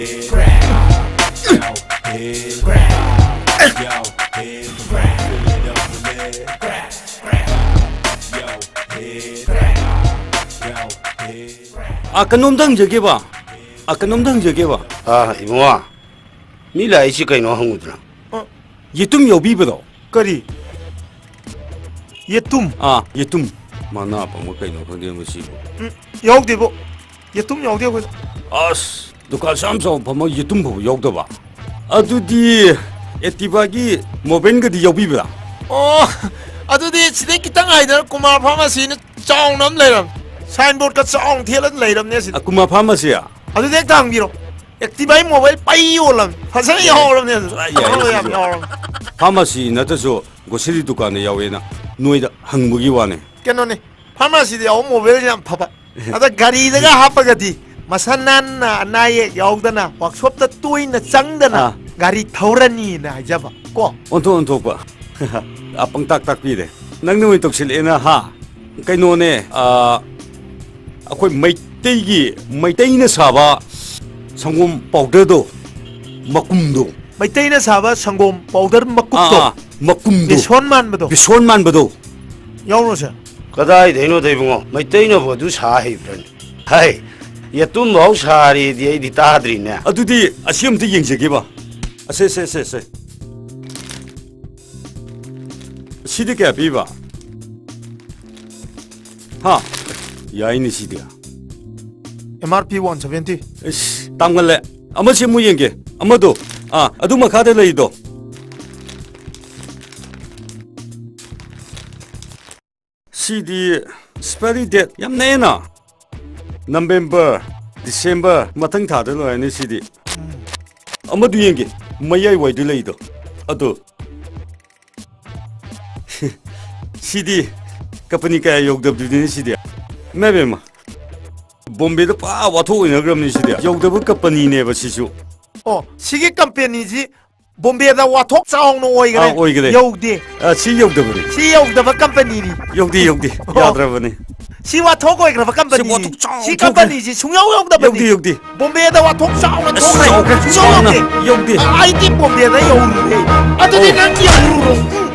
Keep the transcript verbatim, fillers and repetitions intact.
ꯑ, ꯀꯩꯅꯣꯝꯇ ꯍꯪꯖꯒꯦꯕ꯫ ꯑ, ꯀꯩꯅꯣꯝꯇ ꯍꯪꯖꯒꯦꯕ꯫ ꯑꯥ, ꯏꯕꯨꯡꯉꯣ, ꯃꯤ ꯂꯥꯛꯏꯁꯤ ꯀꯩꯅꯣ ꯍꯪꯉꯨꯗꯅ꯫ ꯑ, ꯌꯦꯇꯨꯝ ꯌꯥꯎꯕꯤꯕꯗꯣ? ꯀꯔꯤ? ꯌꯦꯇꯨꯝ? ꯑꯥ, ꯌꯦꯇꯨꯝ꯫ ꯃꯅꯥ ꯄꯪꯕ ꯀꯩꯅꯣ ꯈꯪꯗꯦ ꯃꯁꯤꯕꯨ꯫ ꯎꯝ, ꯌꯥꯎꯗꯦꯕꯣ꯫ ꯌꯦꯇꯨꯝ ꯌꯥꯎꯗꯦ ꯑꯩꯈꯣꯏꯗ꯫ ꯑꯁ, ꯗꯨꯀꯥꯟ ꯑꯁꯨꯛ ꯌꯥꯝ ꯆꯥꯎꯅ ꯐꯝꯃꯒ ꯌꯦꯇꯨꯝ ꯐꯥꯎꯕ ꯌꯥꯎꯗꯕ? ꯑꯗꯨꯗꯤ Activa-ꯒꯤ mobile-ꯒꯗꯤ ꯌꯥꯎꯕꯤꯕ꯭ꯔꯥ? ꯑꯣ, ꯑꯗꯨꯗꯤ ꯁꯤꯗꯩ ꯈꯤꯇꯪ ꯍꯥꯏꯗꯅ ꯀꯨꯃꯥꯔ pharmacy-ꯅ ꯆꯥꯎꯅ ꯑꯃ ꯂꯩꯔꯝ꯫ Signboard-ꯀ ꯆꯥꯎꯅ ꯊꯦꯠꯂ ꯂꯩꯔꯝꯅꯦ ꯁꯤꯗ꯫ ꯑ, ꯀꯨꯃꯥꯔ pharmacy? ꯑꯗꯨꯗꯤ ꯍꯦꯛꯇ ꯍꯪꯕꯤꯔꯣ꯫ Activa-ꯒꯤ mobile ꯄꯩ ꯌꯣꯜꯂꯝ꯫ ꯐꯖꯅ ꯌꯥꯏ꯫ ꯌꯥꯎꯔꯕꯅꯦ ꯑꯗꯨ꯫ ꯌꯥꯏ, ꯌꯥꯏ, ꯑꯐꯕ ꯌꯥꯝ ꯁꯤꯁꯨ꯫ ꯌꯥꯎꯔꯕꯅꯦ꯫ Pharmacy ꯅꯠꯇ꯭ꯔꯁꯨ grocery ꯗꯨꯀꯥꯟꯗ ꯌꯥꯎꯋꯦꯅ ꯅꯣꯏꯗ ꯍꯪꯕꯒꯤ ꯋꯥꯅꯦ꯫ ꯀꯩꯅꯣꯅꯦ, pharmacy-ꯗ ꯌꯥꯎꯕ mobile-ꯁꯦ ꯌꯥꯝ ꯐꯕ꯫ ꯑꯗ ꯒꯥꯔꯤꯗꯒ ꯍꯥꯞꯄꯒꯗꯤ ꯃꯁꯥ ꯅꯥꯟꯅ, ꯑꯅꯥ ꯑꯌꯦꯛ ꯌꯥꯎꯗꯅ, workshop-ꯇ ꯇꯣꯏꯅ ꯆꯪꯗꯅ ꯑꯥ꯫ ꯒꯥꯔꯤ ꯊꯧꯔꯅꯤꯅ ꯍꯥꯏꯖꯕ ꯀꯣ꯫ ꯑꯣꯟꯊꯣꯛ ꯑꯣꯟꯊꯣꯛꯄ꯫ ꯑ, ꯄꯪꯇꯥꯛ ꯇꯥꯛꯄꯤꯔꯦ꯫ ꯅꯪꯅ ꯑꯣꯏꯅ ꯇꯧꯁꯤꯜꯂꯛꯑꯦꯅ, ꯍꯥ? ꯀꯩꯅꯣꯅꯦ, ꯑ, ꯑꯩꯈꯣꯏ ꯃꯩꯇꯩꯒꯤ, ꯃꯩꯇꯩꯅ ꯁꯥꯕ ꯁꯪꯒꯣꯝ powder-ꯗꯣ, ꯃꯀꯨꯝꯗꯣ꯫ ꯃꯩꯇꯩꯅ ꯁꯥꯕ ꯁꯪꯒꯣꯝ powder ꯃꯀꯨꯞꯇꯣ? ꯑꯥ, ꯑꯥ, ꯃꯀꯨꯝꯗꯣ꯫ ꯕꯦꯁꯣꯟ ꯃꯥꯟꯕꯗꯣ? ꯕꯦꯁꯣꯟ ꯃꯥꯟꯕꯗꯣ꯫ ꯌꯥꯎꯔꯣꯁꯦ꯫ ꯀꯗꯥꯏꯗꯩꯅꯣꯗ ꯏꯕꯨꯡꯉꯣ? ꯃꯩꯇꯩꯅꯕꯨ ꯑꯗꯨ ꯁꯥ ꯍꯩꯕ꯭ꯔꯅꯦ? ꯍꯥꯏ, ꯌꯦꯇꯨꯝꯐꯥꯎ ꯁꯥꯔꯤꯗꯤ ꯑꯩꯗꯤ ꯇꯥꯗ꯭ꯔꯤꯅꯦ꯫ ꯑꯗꯨꯗꯤ ꯑꯁꯤ ꯑꯝꯇ ꯌꯦꯡꯖꯒꯦꯕ꯫ ꯑꯁꯦ, ꯁꯦ, ꯁꯦ, ꯁꯦ꯫ ꯁꯤꯗꯤ ꯀꯌꯥ ꯄꯤꯕ? ꯍꯥ? ꯌꯥꯏꯅꯦ ꯁꯤꯗꯤ꯫ M R P one seventy꯫ ꯏꯁ, ꯇꯥꯡꯃꯜꯂꯦ꯫ ꯑꯃ ꯁꯦꯝꯃꯨ ꯌꯦꯡꯒꯦ꯫ ꯑꯃꯗꯣ꯫ ꯑꯥ, ꯑꯗꯨ ꯃꯈꯥꯗ ꯂꯩꯗꯣ꯫ ꯁꯤꯗꯤ expiry date ꯌꯥꯝ ꯅꯛꯑꯦꯅ꯫ November, December ꯃꯊꯪ ꯊꯥꯗ ꯂꯣꯏꯔꯅꯤ ꯁꯤꯗꯤ꯫ ꯑꯃꯗꯨ ꯌꯦꯡꯒꯦ, ꯃꯌꯥꯏ ꯋꯥꯏꯗ ꯂꯩꯗꯣ꯫ ꯑꯗꯨ꯫ ꯁꯤꯗꯤ company ꯀꯌꯥ ꯌꯧꯗꯕꯗꯨꯅꯤꯅꯦ ꯁꯤꯗꯤ꯫ ꯏꯃꯥ ꯏꯕꯦꯝꯃ, ꯕꯣꯝꯕꯦꯗ ꯄꯨꯔꯥ ꯋꯥꯊꯣꯛ ꯑꯣꯏꯅꯈ꯭ꯔꯕꯅꯤ ꯁꯤꯗꯤ꯫ ꯌꯧꯗꯕ company-ꯅꯦꯕ ꯁꯤꯁꯨ꯫ ꯑꯣ, ꯁꯤꯒꯤ company-ꯁꯤ ꯕꯣꯝꯕꯦꯗ ꯋꯥꯊꯣꯛ ꯆꯥꯎꯅ ꯑꯣꯏꯈ꯭ꯔꯦ꯫ ꯑꯥ, ꯑꯣꯏꯈ꯭ꯔꯦ꯫ ꯌꯧꯗꯦ꯫ ꯑꯥ, ꯁꯤ ꯌꯧꯗꯕꯅꯤ꯫ ꯁꯤ ꯌꯧꯗꯕ company-ꯅꯤ꯫ ꯌꯧꯗꯦ, ꯌꯧꯗꯦ꯫ ꯑꯣ꯫ ꯌꯥꯗ꯭ꯔꯕꯅꯤ꯫ ꯁꯤ ꯋꯥꯊꯣꯛ ꯑꯣꯏꯈ꯭ꯔꯕ ꯀꯝꯄꯅꯤ꯫ ꯁꯤ ꯋꯥꯊꯣꯛ ꯆꯥꯎꯅ ꯁꯤ ꯊꯣꯛꯈ꯭ꯔꯦ꯫ ꯀꯝꯄꯅꯤꯁꯤ ꯁꯨꯡꯌꯧ ꯌꯧꯗꯕꯅꯤ꯫ ꯌꯧꯗꯦ, ꯌꯧꯗꯦ꯫ ꯕꯣꯝꯕꯦꯗ ꯋꯥꯊꯣꯛ ꯆꯥꯎꯅ ꯑꯁ, ꯊꯣꯛꯈ꯭ꯔꯦ꯫ ꯆꯥꯎꯈ꯭ꯔꯦ, ꯁꯨꯡꯌꯧ ꯆꯥꯎꯅ ꯌꯧꯗꯦ꯫ ꯌꯧꯗꯦ꯫ ꯑꯥꯏ ꯇꯤ ꯕꯣꯝꯕꯦꯗ ꯌꯧꯔꯨꯔꯦ꯫ ꯑꯗꯨꯗꯤ ꯑꯧ꯫ ꯅꯪ ꯌꯧꯔꯨꯔꯣ꯫